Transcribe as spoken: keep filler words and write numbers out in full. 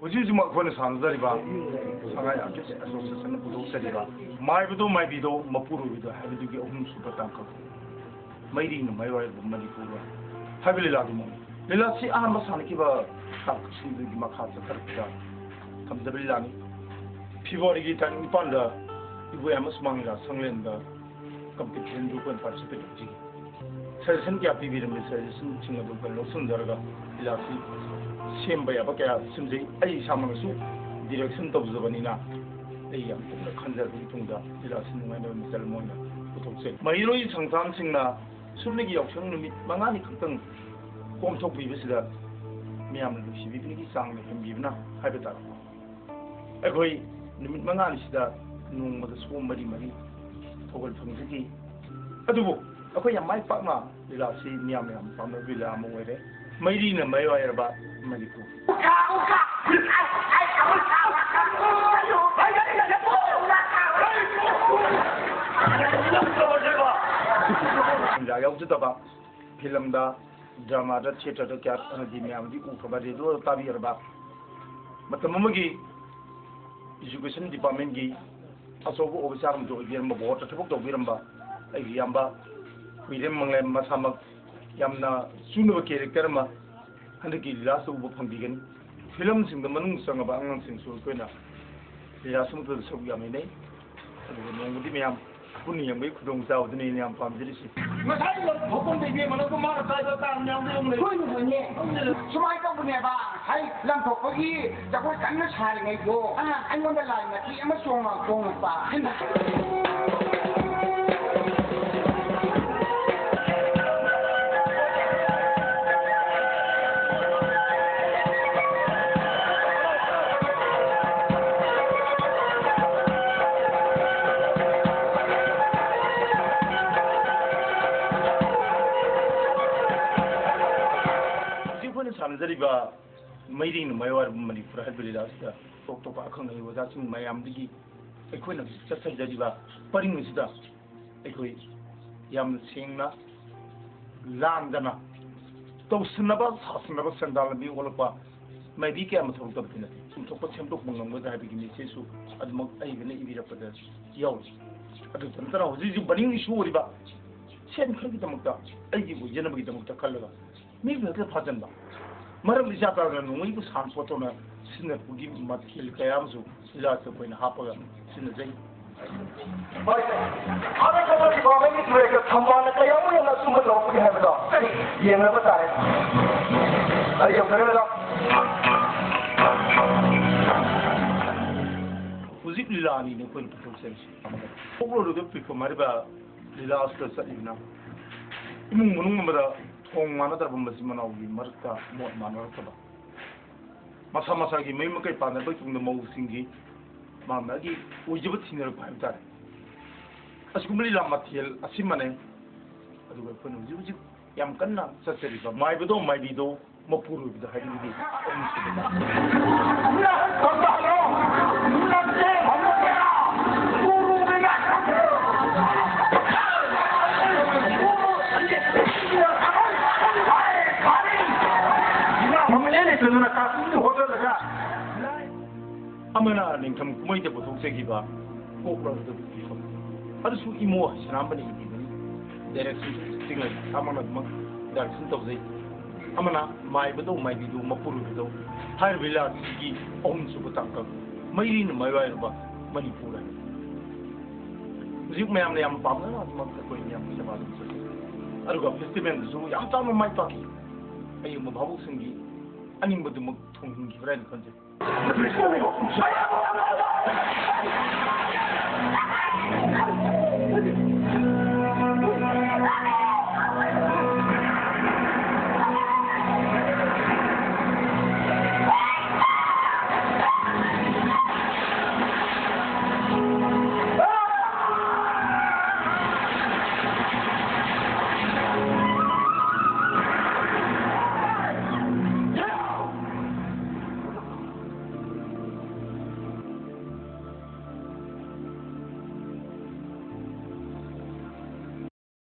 ꯍꯧꯖꯤꯛ ꯍꯧꯖꯤꯛꯃꯛ ꯑꯩꯈꯣꯏꯅ ꯁꯥꯟꯅꯖꯔꯤꯕ ꯁꯉꯥꯏ ꯑꯥꯔꯇꯤꯁ ꯑꯦꯁꯣꯁꯤꯌꯦꯁꯟꯅ ꯄꯨꯊꯣꯛꯆꯔꯤꯕ ꯃꯥꯏꯕꯗꯣ ꯃꯥꯏꯕꯤꯗꯣ ꯃꯄꯨꯔꯣꯏꯕꯗꯣ ꯍꯥꯏꯕꯗꯨꯒꯤ ꯑꯍꯨꯝꯁꯨꯕ ꯇꯥꯡꯀꯛ, ꯃꯩꯔꯤꯅ ꯃꯥꯏꯋꯥꯏꯕ ꯃꯅꯤꯄꯨꯔ ꯍꯥꯏꯕ ꯂꯤꯂꯥꯗꯨꯃꯛꯅꯤ꯫ ꯂꯤꯂꯥꯁꯤ ꯑꯍꯥꯟꯕ ꯁꯥꯟꯅꯈꯤꯕ ꯇꯥꯡꯀꯛꯁꯤꯡꯗꯨꯒꯤ ꯃꯈꯥ ꯆꯠꯊꯔꯛꯄꯗ ꯊꯝꯖꯕ ꯂꯤꯂꯥꯅꯤ꯫ ꯐꯦꯕ꯭ꯔꯨꯋꯥꯔꯤꯒꯤ ꯇꯥꯔꯤꯛ ꯅꯤꯄꯥꯟꯗ ꯏꯕꯣꯌꯥꯏꯃ ꯁꯨꯃꯥꯡ ꯂꯤꯂꯥ ꯁꯪꯂꯦꯟꯗ ꯀꯝꯄꯤꯇꯤꯁꯟꯗꯨ ꯑꯩꯈꯣꯏꯅ ꯄꯥꯔꯇꯤꯁꯤꯄꯦꯠ ꯇꯧꯖꯈꯤ꯫ ꯁꯖꯦꯁꯟ ꯀꯌꯥ ꯄꯤꯕꯤꯔꯝꯃꯤ, ꯁꯖꯦꯁꯟꯁꯤꯡ ꯑꯗꯨ ꯑꯩꯈꯣꯏꯅ ꯂꯧꯁꯤꯟꯖꯔꯒ ꯂꯤꯂꯥꯁꯤ ꯁꯦꯝꯕ ꯌꯥꯕ ꯀꯌꯥ ꯁꯦꯝꯖꯩ꯫ ꯑꯩ ꯏꯁꯥꯃꯛꯅꯁꯨ ꯗꯤꯔꯦꯛꯁꯟ ꯇꯧꯖꯕꯅꯤꯅ ꯑꯩ ꯌꯥꯝ ꯀꯨꯞꯅ ꯈꯟꯖꯔꯕꯒꯤ ꯇꯨꯡꯗ ꯂꯤꯂꯥꯁꯤ ꯅꯨꯡꯉꯥꯏꯅꯕ ꯃꯆꯜ ꯑꯃ ꯑꯣꯏꯅ ꯄꯨꯊꯣꯛꯆꯩ꯫ ꯃꯍꯩꯔꯣꯏ ꯁꯪꯁꯊꯥꯟꯁꯤꯡꯅ ꯁꯨꯞꯅꯒꯤ ꯌꯥꯎꯁꯪ ꯅꯨꯃꯤꯠ ꯃꯉꯥꯅꯤ ꯈꯛꯇꯪ ꯀꯣꯝꯊꯣꯛꯄꯤꯕꯁꯤꯗ ꯃꯤꯌꯥꯝꯅ ꯅꯨꯡꯁꯤꯕꯤꯕꯒꯤ ꯆꯥꯡꯅ ꯍꯦꯟꯕꯤꯕꯅ ꯍꯥꯏꯕ ꯇꯥꯔꯦ꯫ ꯑꯩꯈꯣꯏ ꯅꯨꯃꯤꯠ ꯃꯉꯥꯅꯤꯁꯤꯗ ꯅꯣꯡꯃꯗ ꯁꯣ ꯃꯔꯤ ꯃꯔꯤ ꯊꯧꯒꯜ ꯐꯪꯖꯈꯤ꯫ ꯑꯗꯨꯕꯨ ꯑꯩꯈꯣꯏ ꯌꯥꯝ ꯃꯥꯏ ꯄꯥꯛꯅ ꯂꯤꯂꯥꯁꯤ ꯃꯤꯌꯥꯝꯅ ꯌꯥꯝ ꯄꯥꯝꯅꯕ ꯂꯤꯂꯥ ꯑꯃ ꯑꯣꯏꯔꯦ꯫ ꯃꯩꯔꯤꯅ ꯃꯥꯏꯋꯥꯏꯔꯕ ꯃꯅꯤꯄꯨꯔ꯫ ꯂꯤꯂꯥ ꯌꯥꯎꯖꯗꯕ ꯐꯤꯂꯝꯗ, ꯗ꯭ꯔꯃꯥꯗ, ꯊꯤꯌꯦꯇꯔꯗ ꯀꯌꯥ ꯁꯥꯟꯅꯕꯤ ꯃꯌꯥꯝꯗꯤ ꯎꯈ꯭ꯔꯕ, ꯔꯦꯗꯤꯑꯣꯗ ꯇꯥꯕꯤꯔꯕ, ꯃꯇꯝ ꯑꯃꯒꯤ ꯏꯖꯨꯀꯦꯁꯟ ꯗꯤꯄꯥꯔꯠꯃꯦꯟꯒꯤ ꯑꯆꯧꯕ ꯑꯣꯐꯤꯁꯥꯔ ꯑꯃꯁꯨ ꯑꯣꯏꯕꯤꯔꯝꯕ, ꯕꯣꯔꯗꯇ ꯊꯕꯛ ꯇꯧꯕꯤꯔꯝꯕ ꯑꯩꯒꯤ ꯏꯌꯥꯝꯕ ꯍꯨꯏꯔꯦꯝ ꯃꯪꯂꯦꯝ ꯃꯁꯥꯃꯛ ꯌꯥꯝꯅ ꯆꯨꯅꯕ ꯀꯦꯔꯦꯛꯇꯔ ꯑꯃ ꯍꯟꯗꯛꯀꯤ ꯂꯤꯂꯥꯁꯤꯗ ꯎꯕ ꯐꯪꯕꯤꯒꯅꯤ꯫ ꯐꯤꯂꯝꯁꯤꯡꯗ ꯃꯅꯨꯡ ꯆꯪꯉꯕ ꯑꯉꯥꯡꯁꯤꯡꯁꯨ ꯑꯩꯈꯣꯏꯅ ꯂꯤꯂꯥ ꯁꯨꯝꯕꯗ ꯁꯔꯨꯛ ꯌꯥꯃꯤꯟꯅꯩ꯫ ꯑꯗꯨꯒ ꯅꯣꯡꯃꯗꯤ ꯃꯌꯥꯝ ꯄꯨꯟꯅ ꯌꯦꯡꯕꯒꯤ ꯈꯨꯗꯣꯡꯆꯥꯕꯗꯨꯅꯤ ꯑꯩꯅ ꯌꯥꯝ ꯄꯥꯝꯖꯔꯤꯁꯤ꯫ ꯉꯁꯥꯏ ꯊꯣꯛꯐꯝꯗ ꯏꯕꯦꯝꯃꯅ ꯀꯨꯃꯥꯔ ꯀꯥꯏꯕ ꯀꯥꯡ ꯃꯌꯥꯝꯗ ꯌꯦꯡꯂꯩ꯫ ꯍꯣꯏꯅꯦ, ꯍꯣꯏꯅꯦ꯫ ꯁꯨꯃꯥꯏꯅ ꯇꯧꯕꯅꯦꯕ, ꯍꯥꯏ ꯂꯝꯊꯣꯛꯄꯒꯤ ꯖꯒꯣꯏ ꯀꯟꯅ ꯁꯥꯔꯤꯉꯩꯗꯣ, ꯑꯥ꯫ ꯑꯩꯉꯣꯟꯗ ꯂꯥꯏ ꯃꯇꯦꯛ ꯑꯃ ꯆꯣꯡꯉ-, ꯆꯣꯡꯉꯛꯄ꯫ ꯍꯩꯃꯥ꯫ ꯍꯧꯖꯤꯛ ꯑꯩꯈꯣꯏꯅ ꯁꯥꯟꯅꯖꯔꯤꯕ ꯃꯩꯔꯤꯅ ꯃꯥꯏꯋꯥꯏꯔꯕ ꯃꯅꯤꯄꯨꯔ ꯍꯥꯏꯕ ꯂꯤꯂꯥ ꯑꯁꯤꯗ ꯇꯣꯞ ꯇꯣꯞꯄ ꯑꯈꯪ ꯑꯍꯩ ꯑꯣꯖꯥꯁꯤꯡ ꯃꯌꯥꯝꯗꯒꯤ ꯑꯩꯈꯣꯏꯅ ꯆꯠꯊꯖꯔꯤꯕ ꯄꯔꯤꯡ ꯑꯁꯤꯗ ꯑꯩꯈꯣꯏ ꯌꯥꯝꯅ ꯁꯦꯡꯅ ꯂꯥꯡꯗꯅ ꯇꯧꯁꯤꯟꯅꯕ ꯁꯥꯁꯤꯟꯅꯕ ꯁꯦꯟꯗꯥꯟ ꯂꯝꯕꯤ ꯑꯣꯜꯂꯛꯄ ꯃꯥꯏꯕꯤ ꯀꯌꯥ ꯑꯃ ꯊꯕꯛ ꯇꯧꯕꯗꯤ ꯅꯠꯇꯦ꯫ ꯆꯨꯝꯊꯣꯛꯄ ꯁꯦꯝꯗꯣꯛꯄ ꯉꯝꯒꯗ꯭ꯔꯥ ꯍꯥꯏꯕꯒꯤ message ꯁꯨ ꯑꯗꯨꯃꯛ ꯑꯩꯒꯅ ꯏꯕꯤꯔꯛꯄꯗ ꯌꯥꯎꯔꯤ꯫ ꯑꯗꯨꯇ ꯅꯠꯇꯅ ꯍꯧꯖꯤꯛ ꯍꯧꯖꯤꯛ burning issue ꯑꯣꯏꯔꯤꯕ ꯁꯦꯟ ꯈꯔꯒꯤꯗꯃꯛꯇ, ꯑꯩꯒꯤ ꯑꯣꯏꯖꯅꯕꯒꯤꯗꯃꯛꯇ ꯈꯜꯂꯒ ꯃꯤꯕꯨ ꯍꯦꯛꯇ ꯐꯥꯖꯟꯕ, ꯃꯔꯝ ꯏꯆꯥ ꯇꯥꯗꯅ ꯅꯣꯡꯃꯩꯕꯨ ꯁꯥꯟ ꯈꯣꯠꯇꯣꯛꯅ ꯁꯤꯖꯤꯟꯅꯔꯛꯄꯒꯤ ꯃꯊꯦꯜ ꯀꯌꯥ ꯑꯃꯁꯨ ꯂꯤꯂꯥꯁꯤꯗ ꯑꯩꯈꯣꯏꯅ ꯍꯥꯞꯄꯒ ꯁꯤꯖꯤꯟꯅꯖꯩ꯫ ꯍꯣꯏ, ꯍꯥꯟꯅ ꯆꯠꯅꯔꯤꯕ ꯃꯩꯒꯤ ꯇꯨꯔꯦꯜꯒ ꯊꯝꯕꯥꯜꯅ ꯀꯌꯥꯃꯨꯛ ꯌꯥꯝꯅ ꯑꯆꯨꯝꯕ ꯂꯧꯔꯛꯄꯒꯦ ꯍꯥꯏꯕꯗꯣ ꯌꯦꯡꯅꯕ ꯇꯥꯔꯦ꯫ ꯑꯩ ꯌꯧꯖꯔꯦ, ꯃꯦꯗꯥꯝ꯫ ꯍꯧꯖꯤꯛ ꯂꯤꯂꯥ ꯑꯅꯤꯅꯦ ꯑꯩꯈꯣꯏꯅ ꯄꯨꯊꯣꯛꯆꯔꯤꯁꯤ꯫ ꯀꯣꯛꯂꯣꯏꯔꯣꯏꯗꯕ ꯄꯤꯐꯝ ꯍꯥꯏꯔꯤꯕ ꯂꯤꯂꯥ ꯑꯁꯤꯗ ꯆꯠꯂꯤꯕꯅ ꯏꯃꯨꯡ ꯃꯅꯨꯡ ꯑꯃꯗ ꯊꯣꯡ ꯃꯥꯟꯅꯗ꯭ꯔꯕ ꯃꯆꯤꯟ ꯃꯅꯥꯎꯒꯤ ꯃꯔꯛꯇ ꯃꯣꯠ ꯃꯥꯟꯅꯔꯛꯇꯕ, ꯃꯁꯥ ꯃꯁꯥꯒꯤ ꯃꯌꯨꯝ ꯃꯀꯩ ꯄꯥꯟꯅꯕꯒꯤ ꯇꯨꯡꯗ ꯃꯧꯁꯤꯡꯒꯤ ꯃꯥ ꯃꯥꯒꯤ ꯑꯣꯏꯖꯕ ꯊꯤꯅꯔꯛꯄ ꯍꯥꯏꯕ ꯇꯥꯔꯦ꯫ ꯑꯁꯤꯒꯨꯝꯕ ꯂꯤꯂꯥ ꯃꯊꯦꯜ ꯑꯁꯤꯃꯅꯦ꯫ ꯑꯗꯨꯒ ꯑꯩꯈꯣꯏꯅ ꯍꯧꯖꯤꯛ ꯍꯧꯖꯤꯛ ꯌꯥꯝ ꯀꯟꯅ ꯆꯠꯆꯔꯤꯕ ꯃꯥꯏꯕꯗꯣ ꯃꯥꯏꯕꯤꯗꯣ ꯃꯄꯨꯔꯣꯏꯕꯗꯣ ꯍꯥꯏꯕꯗꯨꯗꯤ ꯑꯍꯨꯝꯁꯨꯕꯗ꯫ ꯑꯃꯅ ꯅꯤꯡꯊꯝ ꯀꯨꯝꯍꯩꯗ ꯄꯨꯊꯣꯛꯆꯈꯤꯕ ꯀꯣꯛ ꯂꯥꯎꯗꯕ ꯐꯤꯕꯝ꯫ ꯑꯗꯨꯁꯨ ꯏꯃꯣ ꯁꯅꯥꯝꯕꯅ ꯏꯕꯤꯕꯅꯤ꯫ Direction ꯆꯤꯡꯂꯩ ꯏꯁꯥꯃꯛꯅ ꯑꯗꯨꯃꯛ direction ꯇꯧꯖꯩ꯫ ꯑꯃꯅ ꯃꯥꯏꯕꯗꯧ ꯃꯥꯏꯕꯤꯗꯧ ꯃꯄꯨꯔꯣꯏꯕꯗꯧ ꯍꯥꯏꯔꯤꯕ ꯂꯤꯂꯥ ꯑꯁꯤꯒꯤ ꯑꯍꯨꯝꯁꯨꯕ ꯇꯥꯡꯀꯛ ꯃꯩꯔꯤꯅ ꯃꯥꯏꯋꯥꯏꯔꯕ ꯃꯅꯤꯄꯨꯔ ꯍꯥꯏꯕ꯫ ꯍꯧꯖꯤꯛ ꯃꯌꯥꯝꯅ ꯌꯥꯝ ꯄꯥꯝꯅꯅ ꯑꯗꯨꯃꯛ ꯑꯩꯈꯣꯏ ꯃꯌꯥꯝ ꯁꯦꯕꯥ ꯑꯗꯨꯝ ꯆꯠꯆꯩ꯫ ꯑꯗꯨꯒ festival ꯗꯁꯨ ꯌꯥꯝ ꯆꯥꯎꯅ ꯃꯥꯏ ꯄꯥꯛꯈꯤ꯫ ꯑꯌꯦꯡꯕ ꯚꯥꯕꯣꯛꯁꯤꯡꯒꯤ ꯑꯅꯤꯡꯕꯗꯨꯃꯛ ꯊꯨꯡꯍꯟꯈꯤꯕ꯭ꯔꯥ ꯍꯥꯏꯅ ꯈꯟꯖꯩ꯫